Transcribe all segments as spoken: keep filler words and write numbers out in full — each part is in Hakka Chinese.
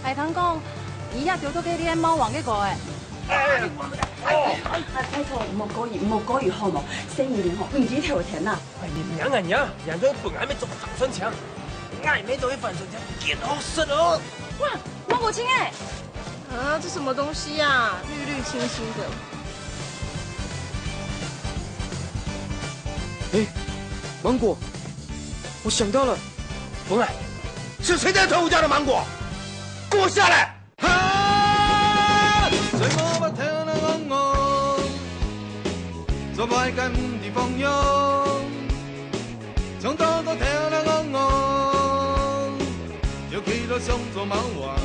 𠊎聽講，佢也丟到該个貓王个鍋欸。哎，哎，哎，拜託，莫過意，莫過意好無？生意人吼，毋知頭天啊。哎，你娘啊娘，人家本來沒做反酸牆，𠊎沒做反酸牆，見好食哦。哇，芒果青欸！啊，這什麼東西啊？綠綠青青的。哎，芒果，我想到了。 喂，是誰在偷我家的芒果？给我下來！哈！誰無法偷了戇戇，做歹个毋知放鬆，從頭到偷了戇戇，就企到想做貓王。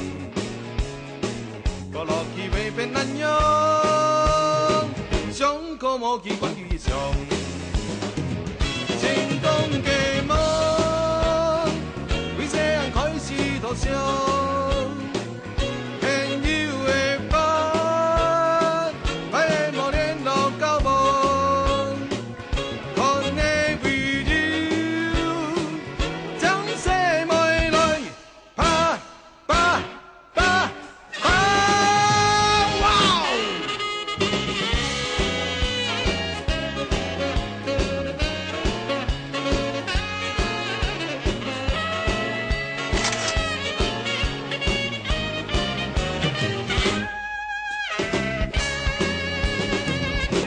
過落去會變恁樣，上課無去管佢想。成功个夢，對細漢開始度想，朋友个伴，歹个無聯絡交往，看个video，將細妹來。 啪！啪！啪！啪！哇哦！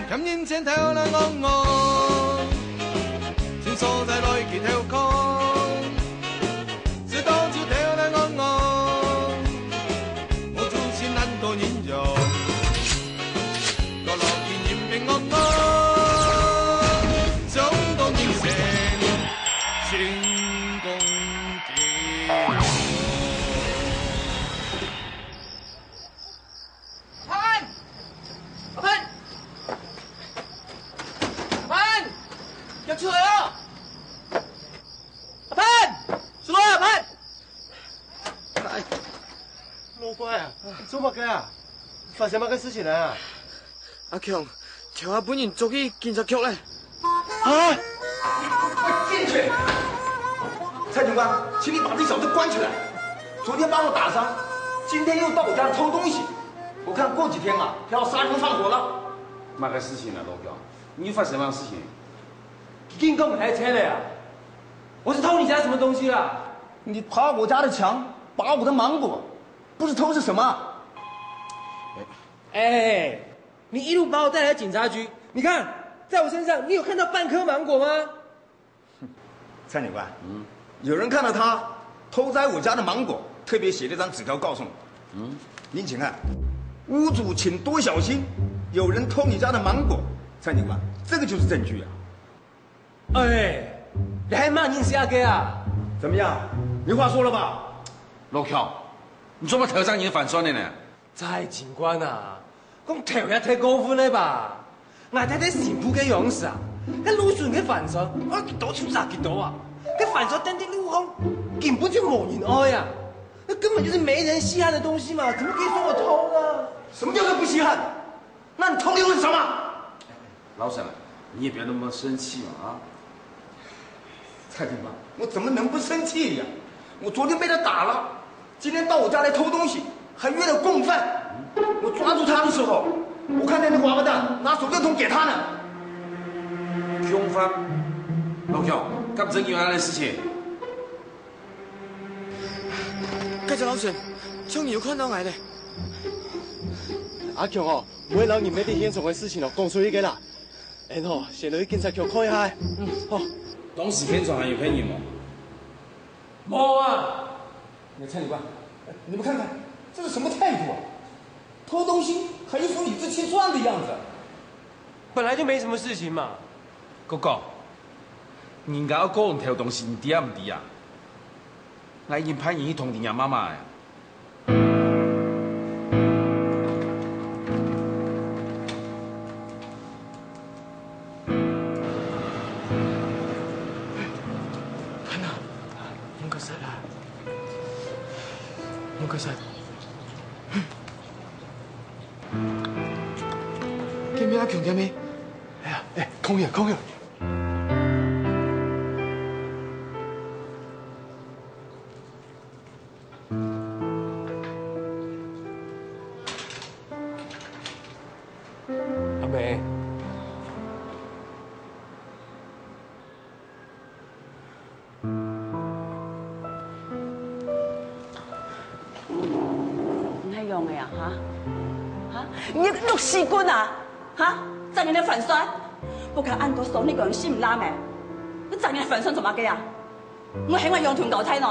欠人錢偷來戇戇，尋所在來去偷看。 食到酒頭來戇戇，無主心懶到人用，落落去人變戇戇，想到人生成功的。阿潘，阿潘，阿潘，趜出來啊！阿潘，出來啊，阿潘！ 哎，老怪啊，你做麼个啊？發生麼个事情啊？阿強，頭下分人捉去警察局咧。啊！快進去！蔡警官，請你把這小子關起來。昨天把我打傷，今天又到我家偷東西。我看過幾天啊，他要殺人放火了。麼个事情啊，老強？你又發生麼个事情？佢竟講𠊎偷車咧啊！我是偷你家什麼東西啦？ 你爬我家的牆，拔我的芒果，不是偷是什麼？哎，你一路把我帶來警察局，你看，在我身上，你有看到半顆芒果嗎？蔡警官，嗯，有人看到他偷摘我家的芒果，特別寫了張紙條告訴你。嗯，您請看，屋主請多小心，有人偷你家的芒果。蔡警官，這個就是證據啊。 哎，你還罵人家个啊？怎麼樣？沒話說了吧？老強，你做麼个偷摘人个番檨个呢？蔡警官啊，講偷也忒過分了吧？𠊎在這新埔个央視啊，該路脣个番檨，愛幾多就摘幾多啊！該番檨等在路項，根本就無人愛啊！那根本就是沒人稀罕的東西嘛，怎麼可以說我偷呢？什麼叫做不稀罕？ 那你偷的又是什麼？老沈啊，你也不要那麼生氣嘛，啊！蔡警官，我怎麼能不生氣呀？我昨天被他打了，今天到我家來偷東西，還約了共犯。我抓住他的時候，我看那個王八蛋拿手電筒給他呢。共犯？老強，敢真有恁樣个事情？該隻老沈，像有看到𠊎咧。阿強哦， 毋好摎人乜在現場个事情哦講出去个啦。𫣆吼，先落去警察局看一下。嗯，好。當時現場還有別人無？無啊。你看，你們看看，這是什麼態度啊？偷東西還一副理直氣壯的樣子。本來就沒什麼事情嘛。哥哥，人家阿哥偷東西，你知啊毋知啊？𠊎已經派人去通知若媽媽了。 看啊，門口塞了，門口塞。見面啊，強見面。哎呀，哎，空遠，空遠。你係仰仔啊？哈？哈？你个六四棍啊？哈？昨日个番酸，不過恁多爽利个人心毋罅咩？你昨日个番酸做麼个啊？ 你喊𠊎仰同交代喏？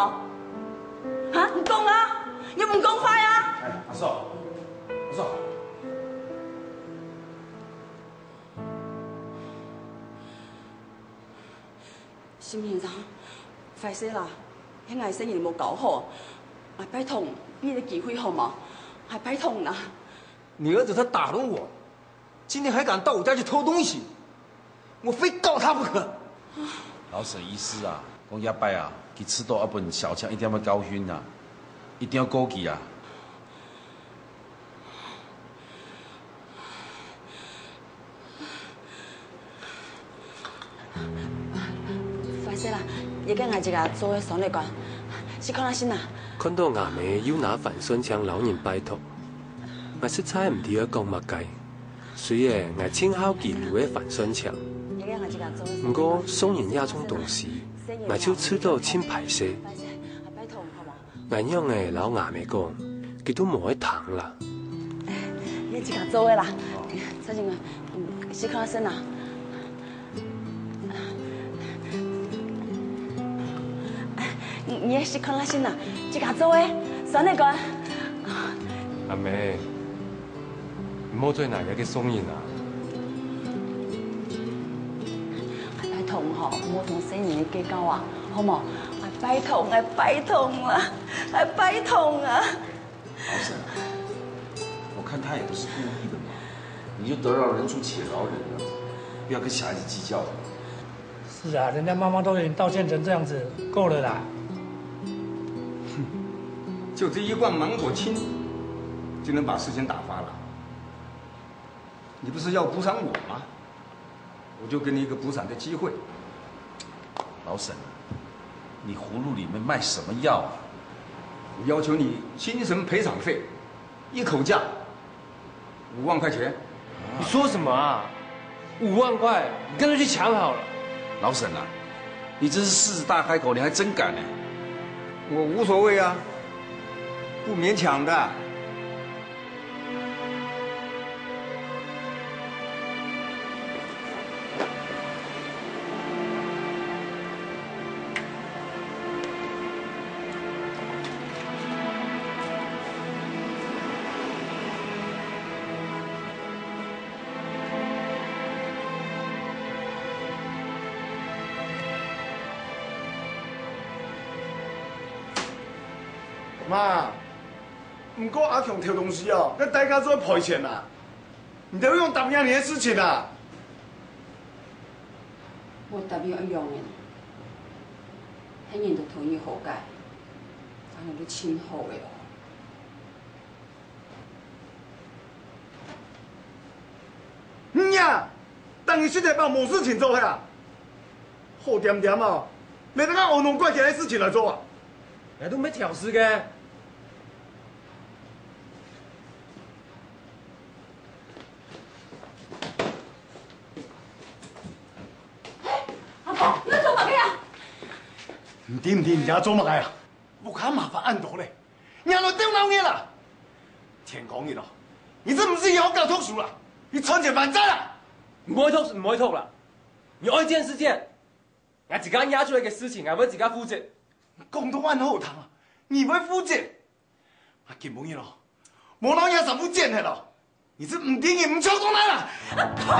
哈？你講啊！你毋講話啊！哎，阿嫂，阿嫂。沈先生，壞勢啦，係𠊎細人無教好，𠊎拜託你一個機會好無？𠊎拜託啦！你兒子他打了我， 今天還敢到我家去偷東西，我非告他不可。老沈意思啊，講這擺啊，佢試著愛分小強一點仔教訓啊，一定愛告佢啊。壞勢啦，這個𠊎自家做个爽利罐，試看啊先啊。看著吾姆又拿番酸槍摎人拜託，𠊎實在毋知愛講麼个。 雖然𠊎盡好佢留个番酸槍，毋過送人這種東西，𠊎就試著盡歹勢。𠊎仰仔摎吾姆講，佢都無愛聽啦。你自家做个啦，小心啊，嗯，試看先啊。 你，你也試看啊先啊，自家做个，爽利罐。阿姆，你莫再拿這個送人啊！𠊎拜託吼，莫同細人仔計較啊，好無？𠊎拜託，𠊎拜託啦，𠊎拜託啊！ 老沈啊，我看他也不是故意的嘛，你就得饒人處且饒人啊，不要跟小孩子計較了。是啊，人家媽媽都已經道歉成這樣子，夠了啦。就這一罐芒果青，就能把事情打發了？你不是要補償我嗎？ 我就給你一個補償的機會。老沈啊，你葫蘆裡面賣什麼藥啊？我要求你精神賠償費，一口價五萬塊錢。你說什麼啊？五萬塊，你乾脆去搶好了。老沈啊，你真是獅子大開口，你還真敢呢。我無所謂啊，不勉強的。 媽，毋過阿強偷東西哦，該大家做賠錢啊！你兜仰答應恁仔个事情啊？無答應一樣个，係人都同意和解，恁仔就盡好个哦。 你啊，當你實在把無事情做係啊？好恬恬哦，你等下烏龍怪起來个事情來做啊？𠊎都無挑事个。阿婆，你做麼个啊？毋知毋知你做麼个啊？ 屋下麻煩恁多咧，你還來鬥鬧熱啦！天光日哦，你這毋使好好讀書啦，你賺錢還債啦！毋會讀，毋會讀啦，你愛剪就剪，𠊎自家惹出來个事情，𠊎會自家負責。講到恁好聽啊，你會負責？啊，今晡日哦，無摎你三步剪忒咯！ 你這毋知人毋著重來啦！阿婆，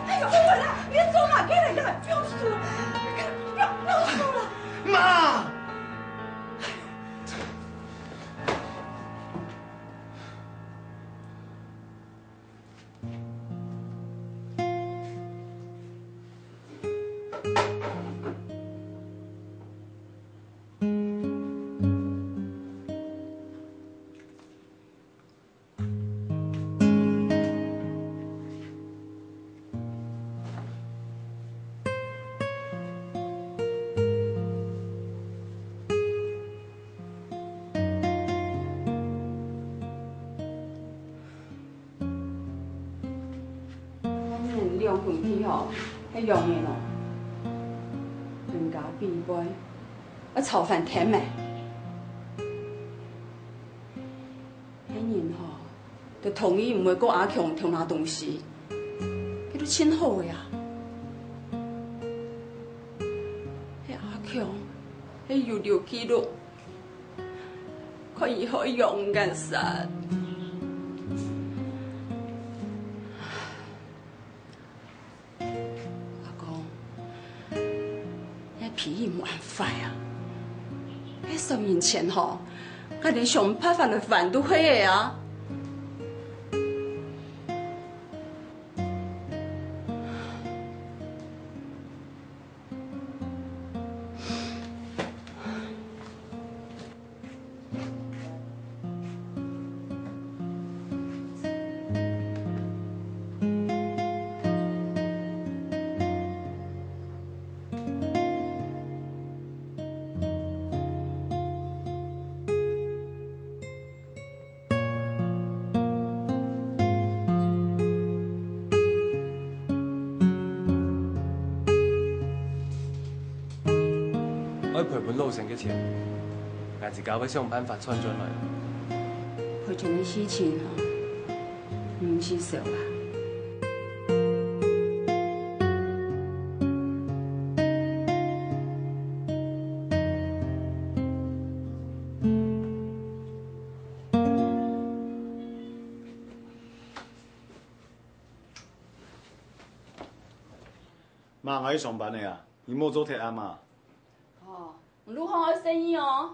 哎喲，不穩啦！你做麼个來這？不要輸了，不要，不要輸了！媽！ 恁仔兩兄弟吼，係仰仔哦，人家比賽，愛吵翻天咩？人吼，就同意毋會告阿強偷拿東西，這都盡好个啊。該阿強，該有留記錄，看以後會仰般煞。 阿公，你脾氣莫恁壞啊！該三年前吼，𠊎連想辦法來還都係个啊！ 愛賠分老先个錢，𠊎自家會想辦法賺轉來。賠錢个事情吼，毋使愁啊。 媽，𠊎愛上班了啊，你莫做忒暗啊。哦，路項愛細義哦。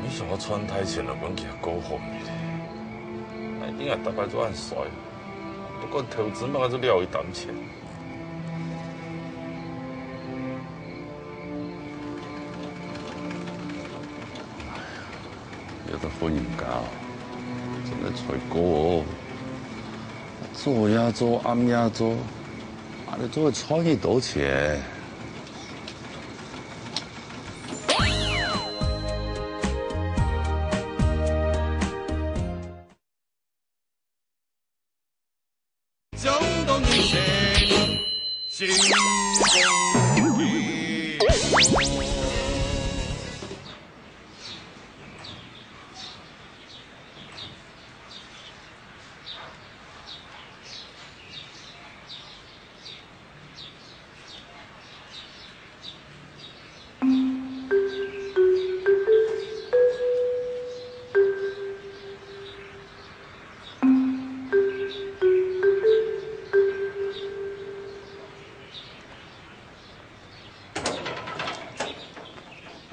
你想要賺大錢來分佢過好日子，一定係逐擺做恁衰，不管投資麼个就了一擔錢。 有兜婦人家哦，真个衰過哦，做呀做，暗呀做，啊，你做賺幾多錢？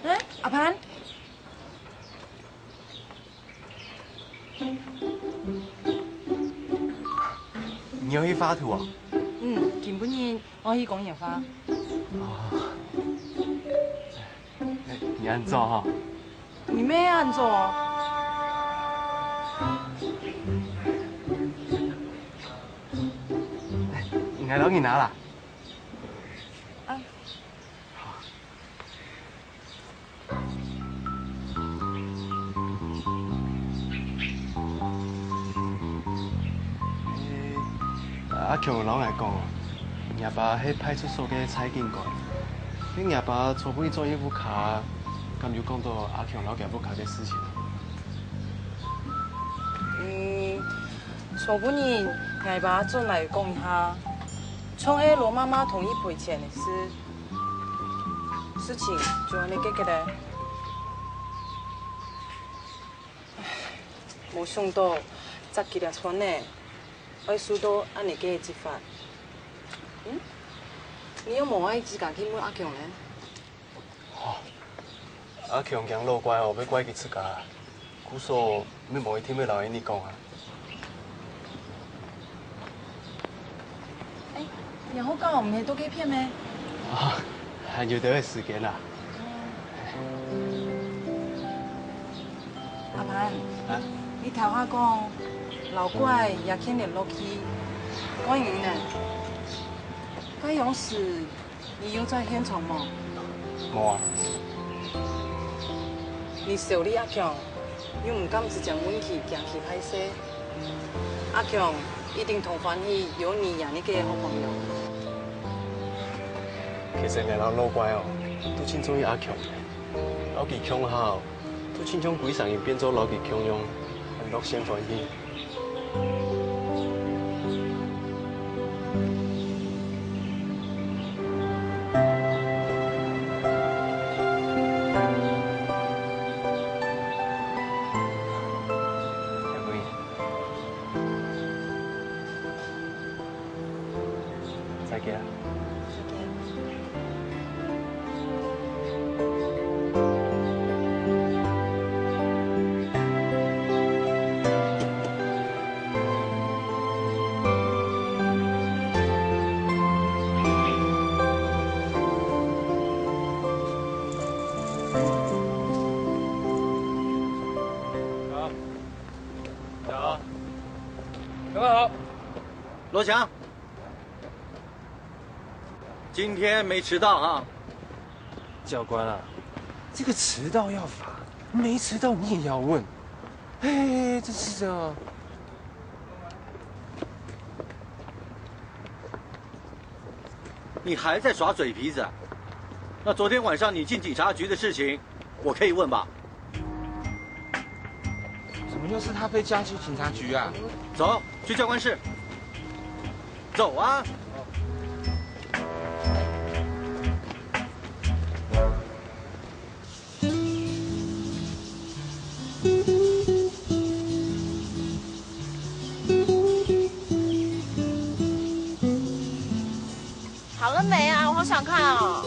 哎，阿潘。你愛去畫圖啊？嗯，今晡日愛去公園畫。哦。你恁早哈？你乜恁早啊？𠊎摎你拿啦。啊。 阿強摎𠊎講，你阿爸係派出所个差警官，該你阿爸昨晡日轉去屋下，敢有講到阿強摎佢屋下个事情？嗯，昨晡日𠊎爸轉來講一下，像係羅媽媽同意賠錢个事。 事情就恁呢結結咧。唉，無想到，才幾粒鐘呢，愛受到恁呢个責罰。嗯？你又無愛自家去問阿強呢？阿強驚老怪哦，會怪佢自家，故所乜無一定會摎你講啊。哎，然後講毋係到該片咩？啊，還有兜仔時間啊。阿潘，啊？你頭下講，老怪也牽連落去，怪你呢？該樣時， 你有在現場無？無啊。你修理阿強，又毋敢直接問佢，驚佢壞勢。阿強一定當歡喜有你這樣个好朋友。其實𠊎摎老怪哦，都盡中意阿強个，摎佢共下，都親像歸儕人變做摎佢共樣，恁樂善歡喜。 再見。好，好，刚刚好。罗翔， 今天没迟到啊。教官啊，这个迟到要罚，没迟到你也要问，嘿，真是这样。你还在耍嘴皮子啊？那昨天晚上你进警察局的事情， 我可以问吧？怎么又是他被叫去警察局啊？走，去教官室。走啊！好了没啊？我好想看哦。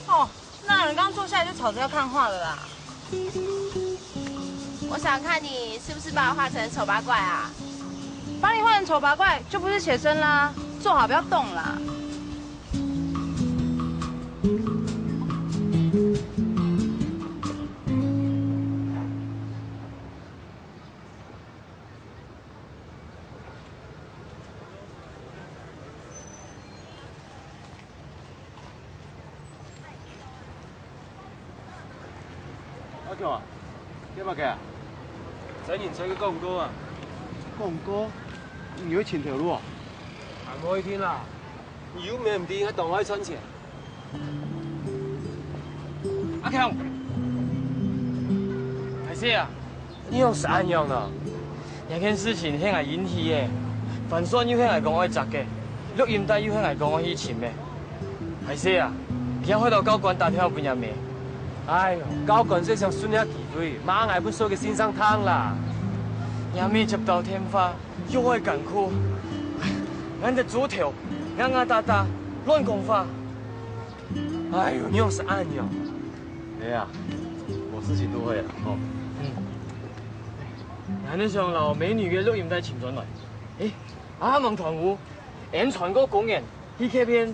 哦， 那人刚坐下来就吵着要看画了啦。我想看你是不是把我画成丑八怪啊？把你画成丑八怪就不是写生啦，坐好不要动啦。 阿強啊，你麼个啊？載人出去廣告啊。廣告？你有尋頭路啊？還無一定啦，你又毋係毋知，還當愛賺錢。阿強，大細啊， 你仰識恁樣呢？這件事情係𠊎引起个，番薯又係𠊎講愛摘个，錄音帶又係𠊎講愛去尋个。大細啊，佢還會摎教官打電話分若姆。哎喲，教官就想順這機會，罵𠊎分所有个先生聽啦。若姆接到電話，又會艱苦，𠊎个豬頭，硬硬打打，亂講話。哎喲，你仰識恁樣？哎呀，我事情都會了，哦。嗯。 𠊎還想摎美女个錄音帶尋轉來。誒，啊，望團烏，𠊎傳過公園，去該片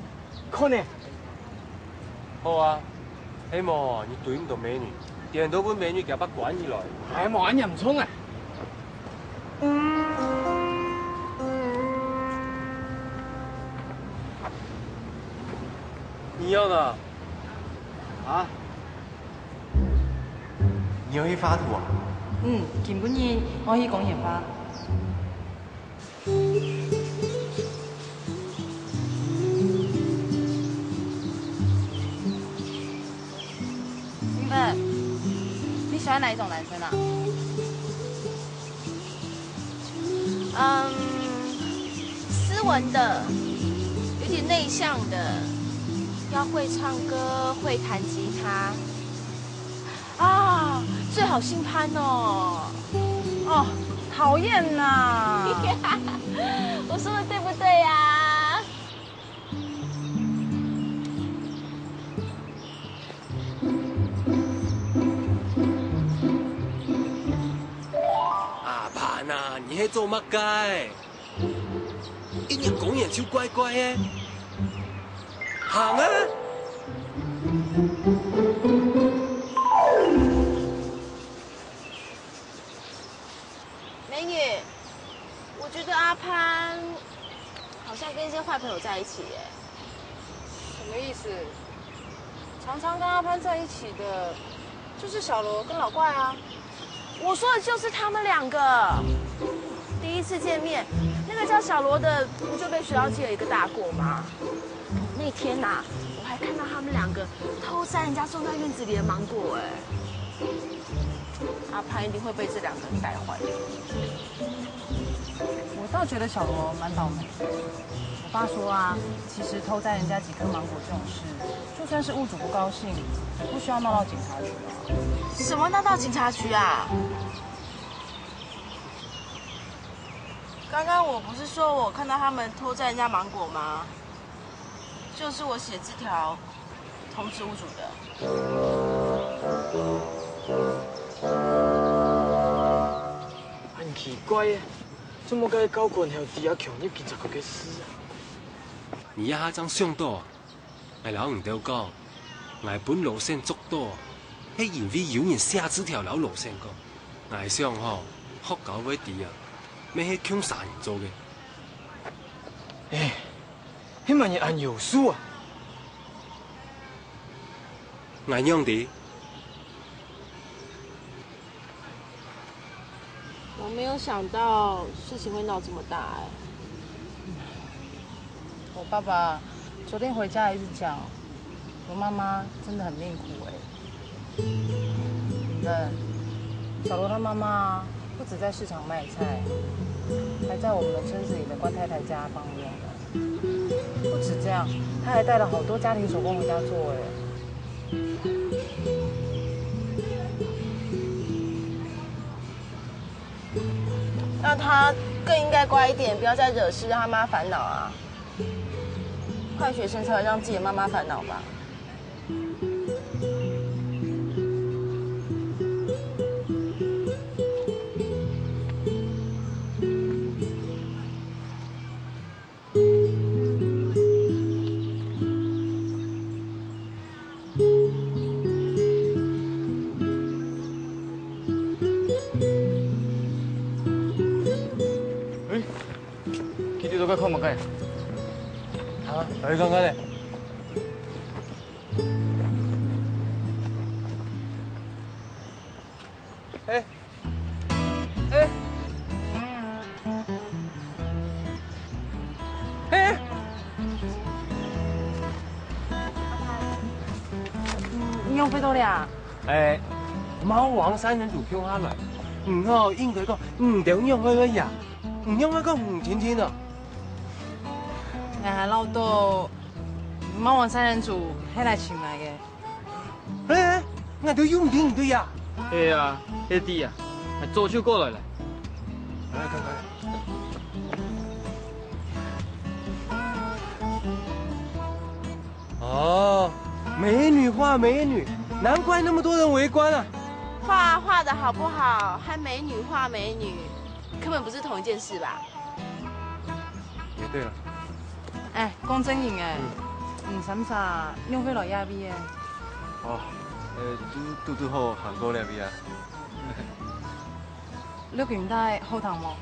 看呢。好啊，係無你追毋到美女，顛倒分美女厥把關起來。哎，無恁嚴重啊。你要呢？啊？ 你愛去畫圖啊？嗯，今晡日𠊎去公園畫。嗯，你喜歡哪一種男生啊？ 嗯，斯文的，有點內向的，要會唱歌，會彈吉他。啊，最好姓潘哦。哦，討厭啦！我說的對不對呀？係做麼个？一日講嘢就怪怪个。行啊！美女，我觉得阿潘好像跟一些坏朋友在一起耶。什么意思？常常跟阿潘在一起的，就是小罗跟老怪啊。我说的就是他们两个。第一次见面，那个叫小罗的不就被学校记了一个大过吗？那天呐、我还看到他们两个偷摘人家种在院子里的芒果，哎，阿潘一定会被这两个人带坏的。我倒觉得小罗蛮倒霉。我爸说啊，其实偷摘人家几颗芒果这种事，就算是屋主不高兴，也不需要闹到警察局啊。什么闹到警察局啊？刚刚我不是说我看到他们偷摘人家芒果吗？就是我写字条通知屋主的。很奇怪耶，做麼个交關後知阿強又經常个事啊？你這下正想到啊？ 𠊎摎你兜講，𠊎分羅生捉到，係因為有人寫字條摎羅生講。𠊎想吼，學校會知啊，乜係共儕人做个。哎，係麼人恁有數啊？𠊎仰知？ 我没有想到事情会闹这么大哎。我爸爸昨天回家一直讲，我妈妈真的很命苦哎。真的，小罗他妈妈不止在市场卖菜，还在我们村子里的官太太家帮佣呢。不止这样，他还带了好多家庭手工回家做哎。 那他更应该乖一点，不要再惹事，让他妈烦恼啊。坏学生才会让自己的妈妈烦恼吧。 哎，佢兜在該看麼个？啊，來看看咧。哎，哎，哎，你仰飛到這啊？ 哎，貓王三人組共下來，你吼應該講你兜仰會會呀，你仰會講你聽聽啊？𠊎還恅著貓王三人組係來尋𠊎个。哎，𠊎兜又毋知你兜呀。係啊，係知啊，𠊎早就過來了。來看看。 哦，美女畫美女，難怪那麼多人圍觀啊！畫畫的好不好，和美女畫美女，根本不是同一件事吧？也對了。哎，講正經个，嗯。你三儕仰會來這位个？哦，呃，就堵堵好行過這位啊。錄音帶好聽無？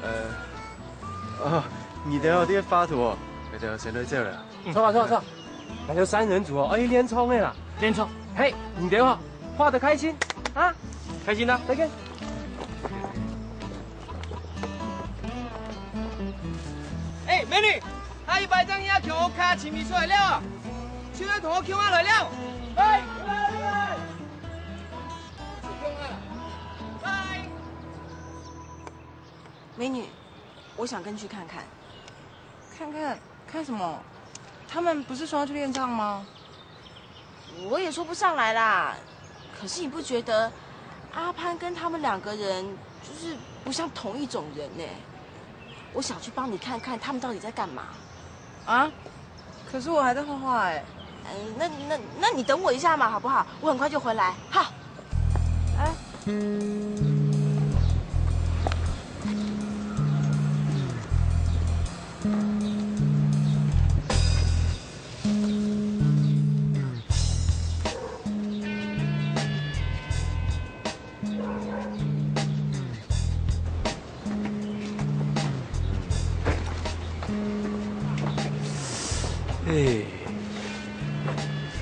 呃， 哦，你兜在該畫圖哦，𠊎兜先來走了。嗯。坐啊，坐啊，坐啊。𠊎兜三人組哦，愛練唱个啦。練唱。嘿，你兜哦，畫得開心啊？開心啊。再見。哎，美女，下一擺正去阿強屋下尋你出來尞啊，就愛同𠊎共下來尞。哎，來，來，來。共下，拜。 美女，我想跟你去看看。看看，看什麼？他們不是說要去練唱嗎？我也說不上來啦。可是你不覺得阿潘跟他們兩個人就是不像同一種人呢？我想去幫你看看他們到底在幹嘛。啊？可是我還在畫畫欸。嗯，那，那，那你等我一下嘛，好不好？我很快就回來。好。哎，嘿，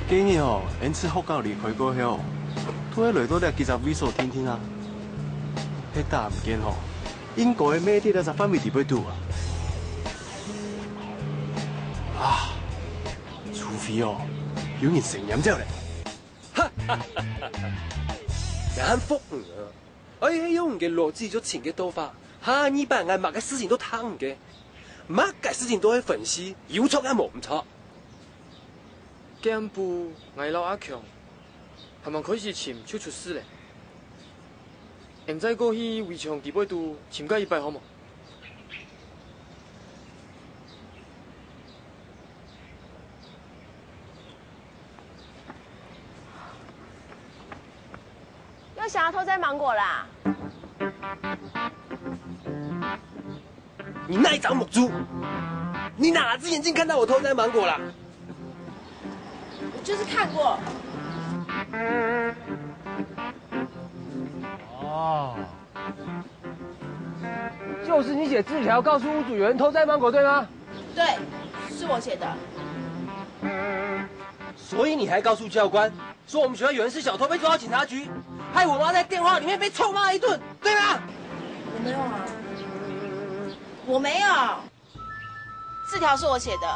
今日吼，𫣆自學校離開過後，都會來到這幾隻位所定定啊。係打毋見吼，應該乜在這隻範圍底背肚啊。啊，除非哦，有人先拈走咧。哈哈哈哈！這還服你啊！ 哎，用你个邏輯就尋个到法，下二擺𠊎麼个事情都聽你个，麼个事情都會分析，有錯也無毋著。今晡𠊎摎阿強，還吂開始尋就出事咧。𫣆再過去圍牆底背肚尋該一擺好無？ 又想要偷摘芒果啦？你哪一隻目珠？你哪隻眼睛看到我偷摘芒果啦？我就是看過。哦，就是你寫字條告訴屋主有人偷摘芒果，對嗎？對，是我寫的。所以你還告訴教官， 說我們學校有人是小偷，被抓到警察局，害我媽在電話裡面被臭罵一頓，對嗎？我沒有啊，我沒有。字條是我寫的，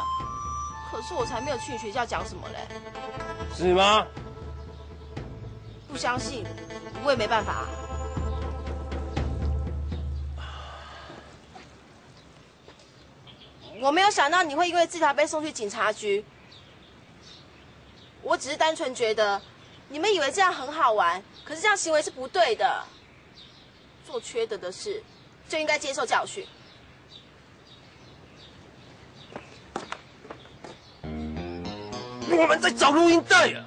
可是我才沒有去你學校講什麼嘞。是嗎？不相信，我也沒辦法啊。我沒有想到你會因為字條被送去警察局， 我只是單純覺得，你們以為這樣很好玩，可是這樣行為是不對的。做缺德的事，就應該接受教訓。我們在找錄音帶啊！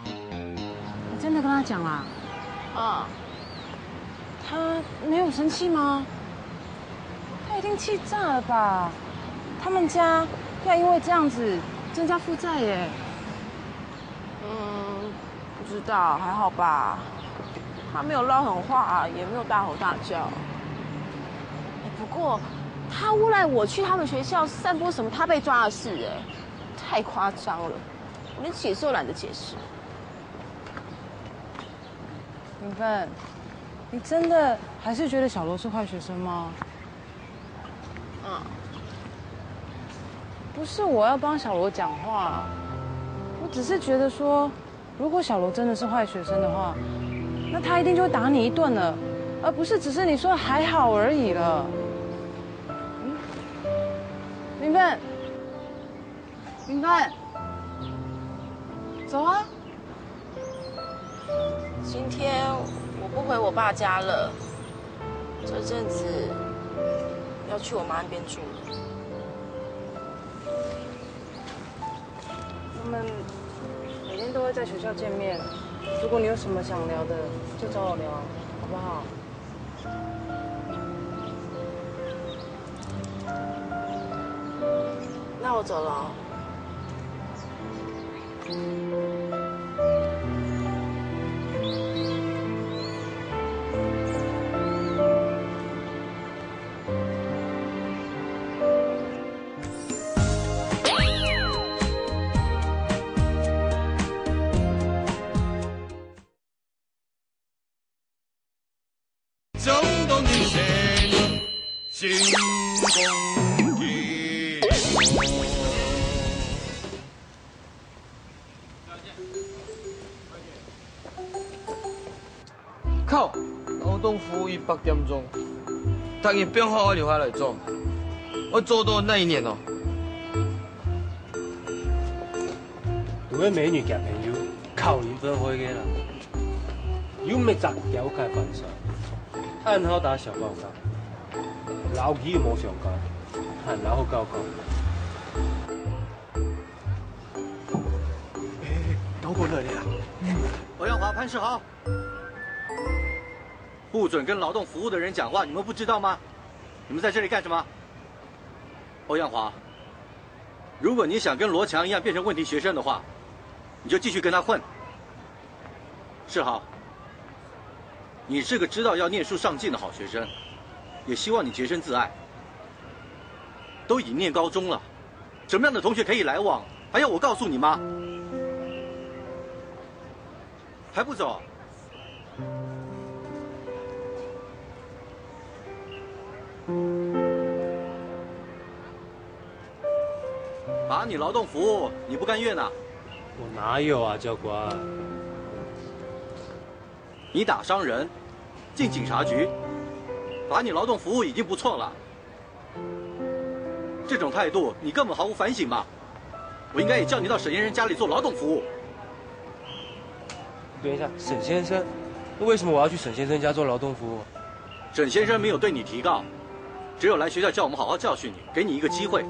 你真的跟他講啦？嗯。他沒有生氣嗎？他一定氣炸了吧？他們家要因為這樣子增加負債耶。嗯，不知道，還好吧。他沒有撂狠話，也沒有大吼大叫。哎，不過他誣賴我去他們學校散播什麼他被抓的事，哎，太誇張了，我連解釋都懶得解釋。 明芬，你真的還是覺得小羅是壞學生嗎？嗯。不是我要幫小羅講話，我只是覺得說，如果小羅真的是壞學生的話，那他一定就會打你一頓了，而不是只是你說還好而已了。嗯？明芬，明芬，走啊！ 今天我不回我爸家了，這陣子要去我媽那邊住了。我們每天都會在學校見面，如果你有什麼想聊的，就找我聊啊，好不好？ 那我走了哦。靠，勞動服務一百點鐘，逐日放學愛留下來做，愛做到哪一年哦？ 有个美女交朋友，靠人分開个啦。有麼隻條件分手，恁好打小報告，老弟無相干，還老好搞搞。欸，搞過來了啊！歐陽華、潘世豪。不准跟劳动服务的人讲话，你们不知道吗？你们在这里干什么？欧阳华，如果你想跟罗强一样变成问题学生的话，你就继续跟他混。世豪，你是个知道要念书上进的好学生，也希望你洁身自爱。都已经念高中了，什么样的同学可以来往？还要我告诉你吗？还不走？罚你劳动服务，你不甘愿啊？我哪有啊，教官？你打伤人，进警察局，罚你劳动服务已经不错了。这种态度，你根本毫无反省吧？我应该也叫你到沈先生家里做劳动服务。等一下，沈先生，为什么我要去沈先生家做劳动服务？沈先生没有对你提告，只有来学校叫我们好好教训你，给你一个机会。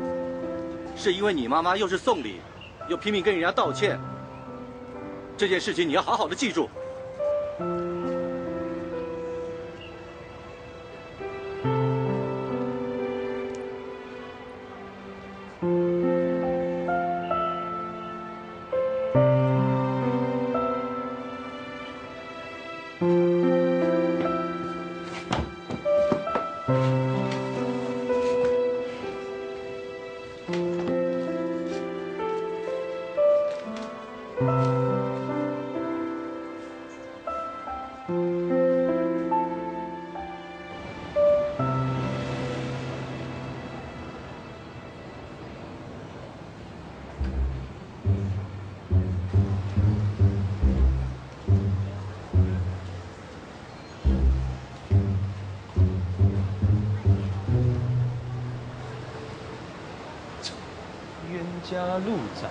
是因为你妈妈又是送礼，又拼命跟人家道歉，这件事情你要好好的记住。冤家路窄。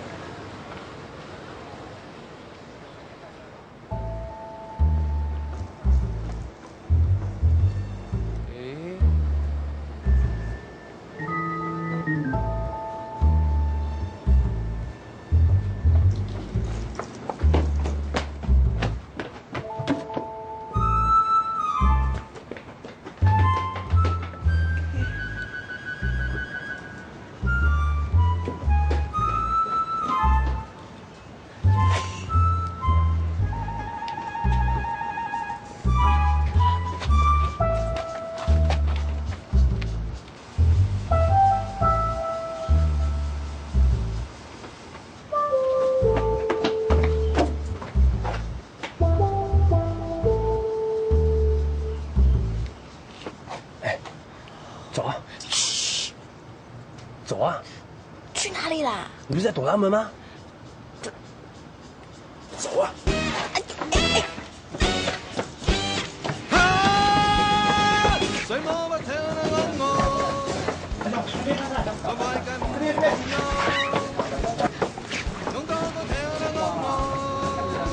诶，走啊！走啊！去哪里啦？你不是在躲他们吗？走啊！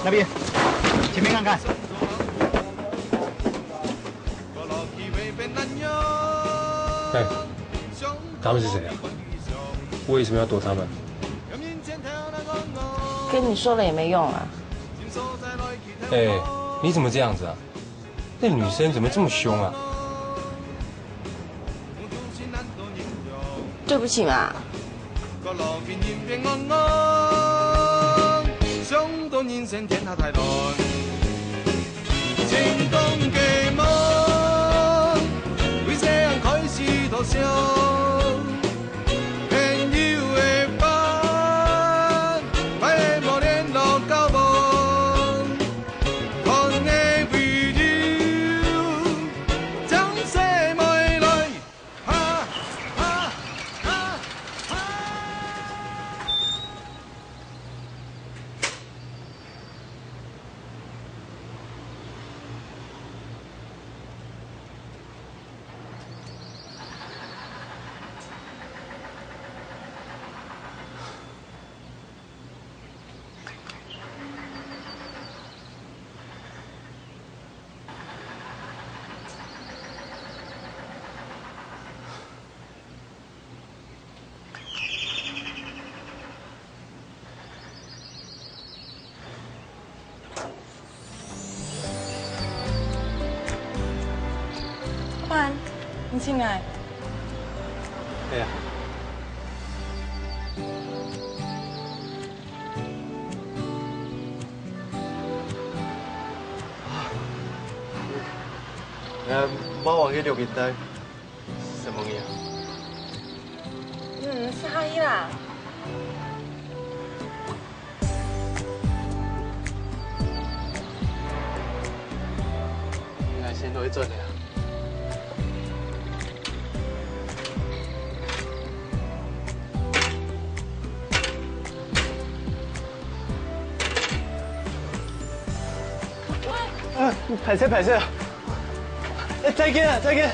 那边，前面看看。哎，他们是谁啊？为什么要躲他们？跟你说了也没用啊。哎，你怎么这样子啊？那女生怎么这么凶啊？对不起嘛。進來。哎呀。啊，呃，幫我去錄音帶。 什麼呀？嗯，是阿姨啦。你來先落去坐下。啊，歹勢，歹勢。 哎，再見啊，再見。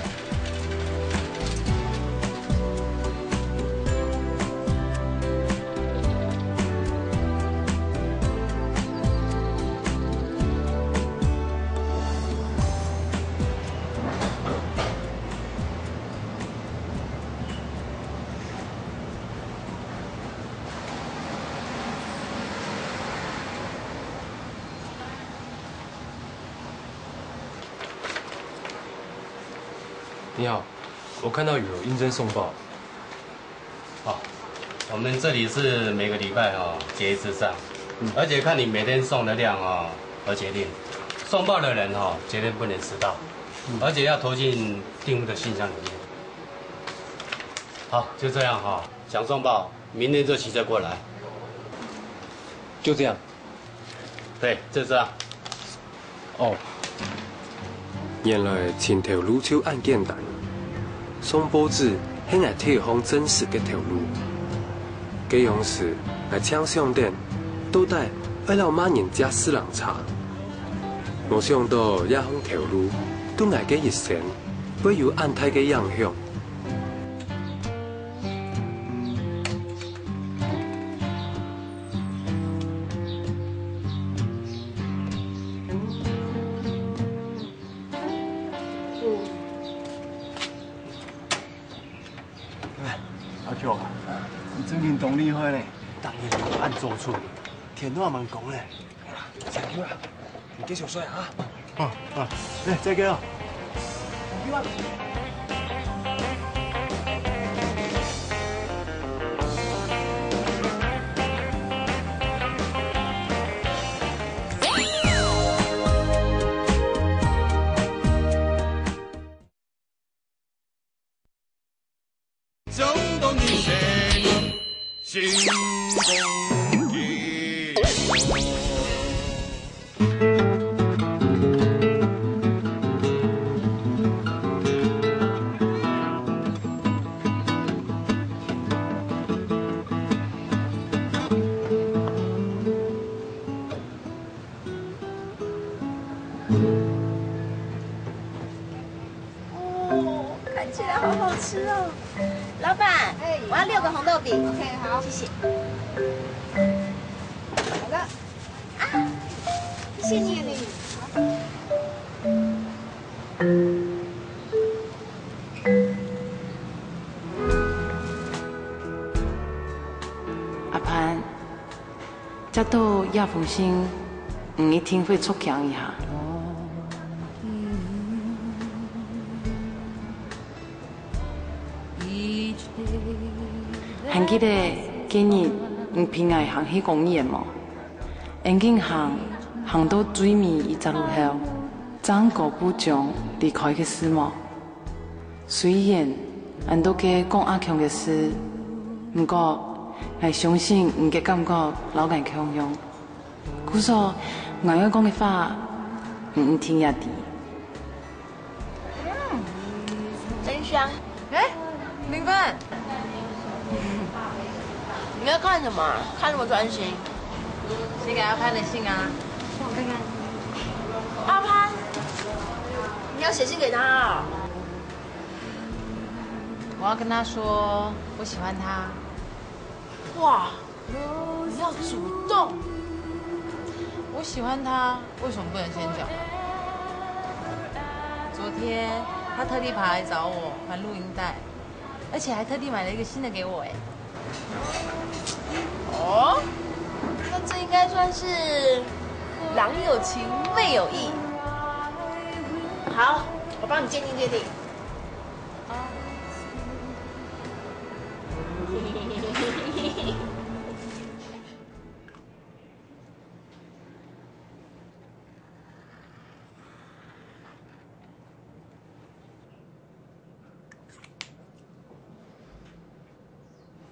你好，我看到有應徵送報。哦，我們這裡是每個禮拜哦接一次帳，嗯。而且看你每天送的量哦而決定。送報的人哦絕對不能遲到，嗯。而且要投進訂戶的信箱裡面。好，就這樣哈，想送報，明天就騎車過來。就這樣。 對，就這樣。哦，原來尋頭路就恁簡單。送報紙係𠊎第一項正式个頭路。該央時，𠊎正想等，到底愛摎麼人借四輪車。無想到這項頭路，對𠊎个一生會有恁大个影響。 哎，阿強啊，你最近當厲害呢，逐日都恁早出門，天都還吂光呢。好啦，加油啊！ 你繼續睡啊。啊，啊，哎，再見啊。哦，看起來好好吃哦。老闆，哎。我要六個紅豆餅。OK，好。謝謝。好了。啊，謝謝你。謝謝你。阿潘， 接到這封信，你一定會著驚一下。還記得該日你陪𠊎行去公園無？𫣆緊行，行到最尾一隻路口，正高步將離開个事無？ 雖然恁多个講阿強个事，毋過𠊎相信你个感覺摎𠊎共樣。故所，𠊎愛講个話，你一定也知。嗯，真香。哎，明芬，你在看什麼啊？看那麼專心。寫給阿潘的信啊。我看看。阿潘，你要寫信給他啊？ 我要跟他說，我喜歡他。哇，你要主動。我喜歡他，為什麼不能先講？昨天他特地跑來找我還錄音帶，而且還特地買了一個新的給我，哎。哦，那這應該算是郎有情妹有意。好，我幫你鑑定鑑定。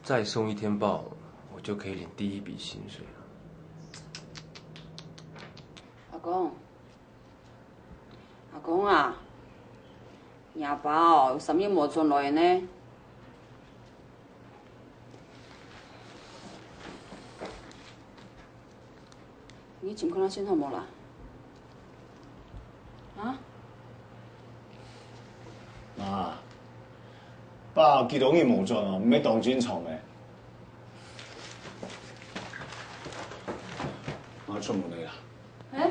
再送一天报，我就可以领第一笔薪水了。阿公，阿公啊，你阿爸哦，有三日无转来呢？ 你情況還順好無啦？啊？媽，爸幾多日無轉哦，毋係當正常誒。媽出門了啦。誒，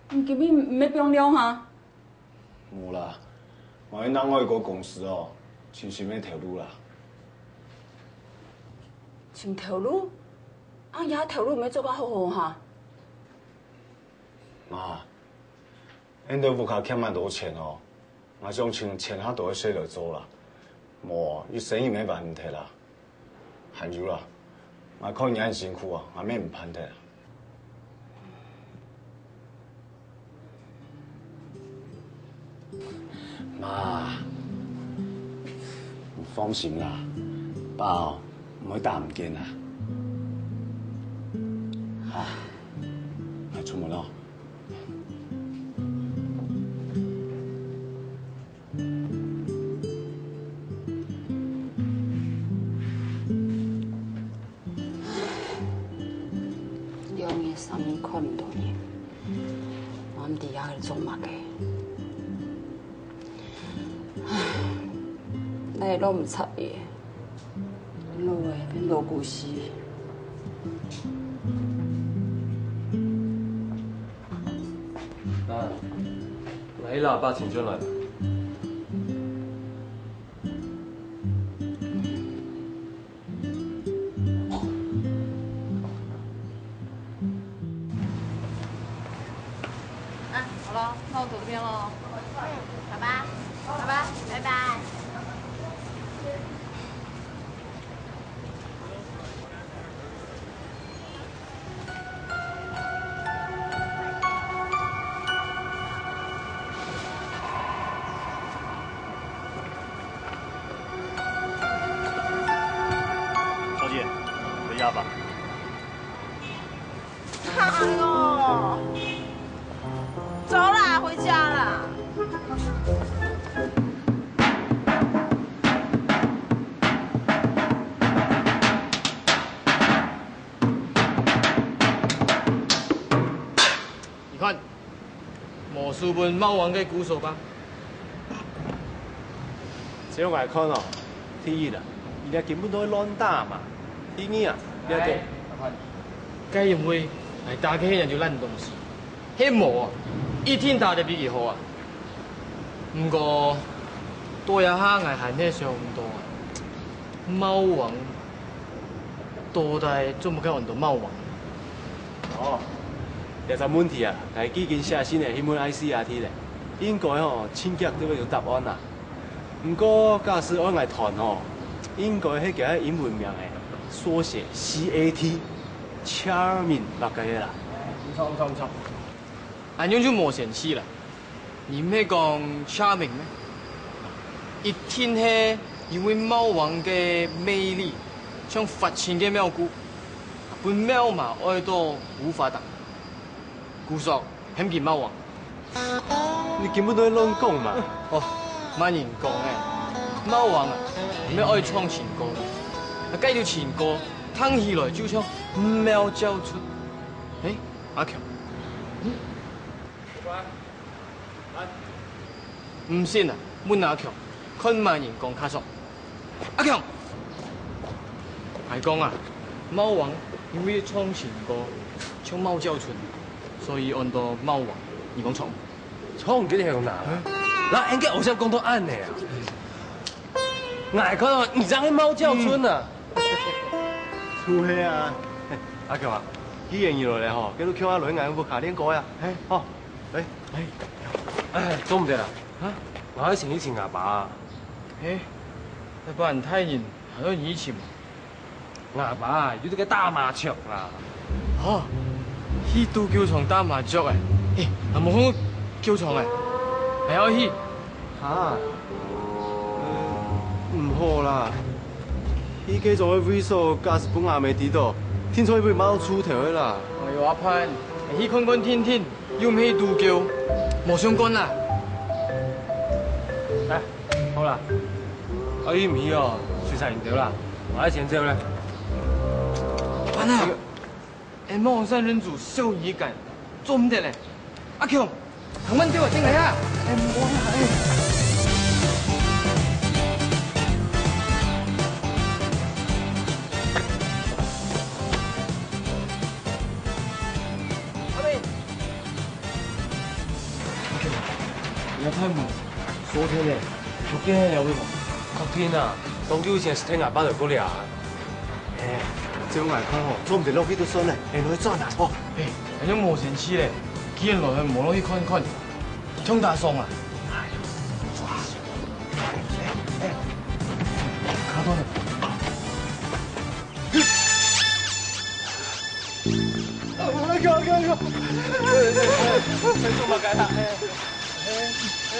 你今日毋係放尞哈？無啦，𠊎愛另外一個公司哦，尋新个頭路啦。尋頭路？啊，這頭路毋係做甲好好哈？ 媽，𠊎兜屋下欠蠻多錢哦，𠊎想請錢較多个事來做啦。無，一生意毋係還毋忒啦。還有啦，𠊎看你恁辛苦啊，𠊎乜毋盼忒啦。 媽，你放心啦，爸哦，毋會打毋見啦。啊，𠊎出門囉。 兩日三日看毋到人，𠊎毋知佢兜做麼个。唉，𠊎也摎毋插佢，老了變老古董。啊，來啦，爸請轉來。 啊，好了，那我走這邊嘍。嗯，好吧，好吧，拜拜。 小姐，回家吧。哎呦，走啦，回家啦。 你看，無輸分貓王个鼓手吧？照𠊎看哦，第一啊，你這根本都係亂打嘛。第二啊，你這个，哎，阿潘，該因為𠊎打个係恁樣爛東西，係無啊，一定打得比佢好啊。毋過，到這下𠊎還係想毋到啊，貓王 到底做麼个安到貓王？哦，這隻問題啊，𠊎既經寫信仔去問I C R T咧，應該吼，盡遽就會有答案啦。毋過假使愛𠊎斷吼，應該係佢个英文名仔，縮寫C A T，Charming大概个啦。毋錯，毋錯，毋錯。恁樣就無sense啦。 你毋係講Charming咩？一定係因為貓王个魅力，像發情个貓牯，分貓嫲愛到無法擋。故所喊佢貓王。你根本都係亂講嘛！哦，麼人講个？貓王啊，毋係愛唱情歌个，啊，該條情歌聽起來就像貓叫春。誒，阿強，嗯？ 毋信啊，問阿強，看麼人講較爽。阿強！𠊎講啊，貓王因為唱情歌，像貓叫春，所以安到貓王。你講著無？著，你這條哪啦？嗯。然後應該好像講到恁呢啊。𠊎看到你像係貓叫春啊。嗯。就係啊。阿強啊，既然你來了吼，該就共下來𠊎屋下練歌啊。嘿。吼。 哎，哎，哎，做毋得啦！哈？𠊎愛先去尋吾爸啊。嘿，該恁大人還愛你尋？吾爸啊，有在該打麻雀啦。哈？去賭球場打麻雀誒？誒，𠊎無看過球場誒，𠊎愛去。哈？呃，毋好啦。去該種个位所，假使分阿姆知著，定著會分罵到臭頭个啦。哎喲，阿潘，你去看看定定，又毋係賭狗，無相干啦。哎，好啦，阿姨毋去哦，隨便你兜啦，𠊎愛先走咧。阿潘啊， 𠊎網上認主秀姨感，做毋得咧。阿強，同阮兜啊，進來啊！哎，毋好啦，哎。阿妹，阿強，你要太猛，昨天咧，昨天了，為什麼？昨天啊，當久以前係聽阿爸就過了啊。 哎，照𠊎看吼，做毋得落去就算了，愛落去轉啊吼。哎，恁樣無生趣咧，既然來了，無落去看看，像打爽啊！哎喲，哇！哎，哎，卡斷了。哎喲，哎喲，哎喲！哎，哎，哎，做麼个啦？哎，哎，哎。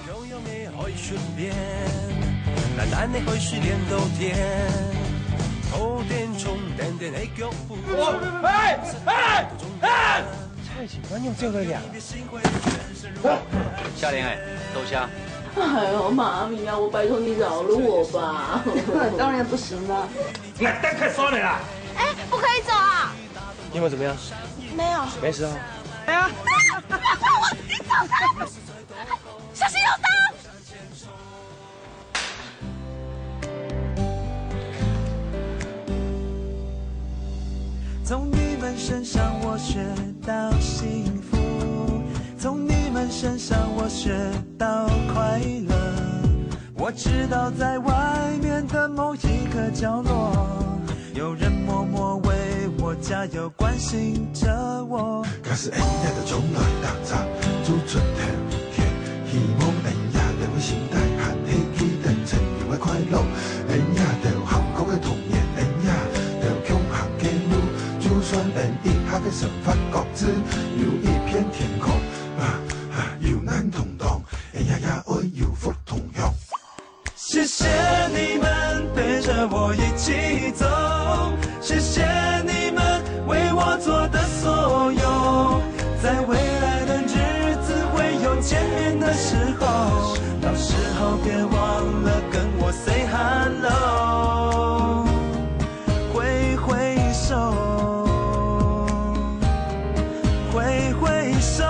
游泳的海水变，蓝蓝的海水连到天，头顶重点点的脚步。哎，哎，哎！蔡琴，那你有这个呀？夏琳，哎，豆香。哎呦，妈咪呀，我拜托你饶了我吧。当然不行了。那单看酸的啦。哎，不可以走啊！你有没有怎么样？没有。没事啊。哎呀，你走开！ 小心有刀！从你们身上我学到幸福，从你们身上我学到快乐。我知道在外面的某一个角落，有人默默为我加油，关心着我。假使恁樣就從來打雜，做出頭天，希望恁樣就會心態還係記得曾經个快樂。恁樣就幸福个童年，恁樣就共行个路，就算恁一下个生活各自有一片天空，啊，啊，有難同當，恁樣也愛有福同享。 谢谢你们陪着我一起走，谢谢你们为我做的所有。在未来的日子会有见面的时候，到时候别忘了跟我 say hello。挥挥手，挥挥手。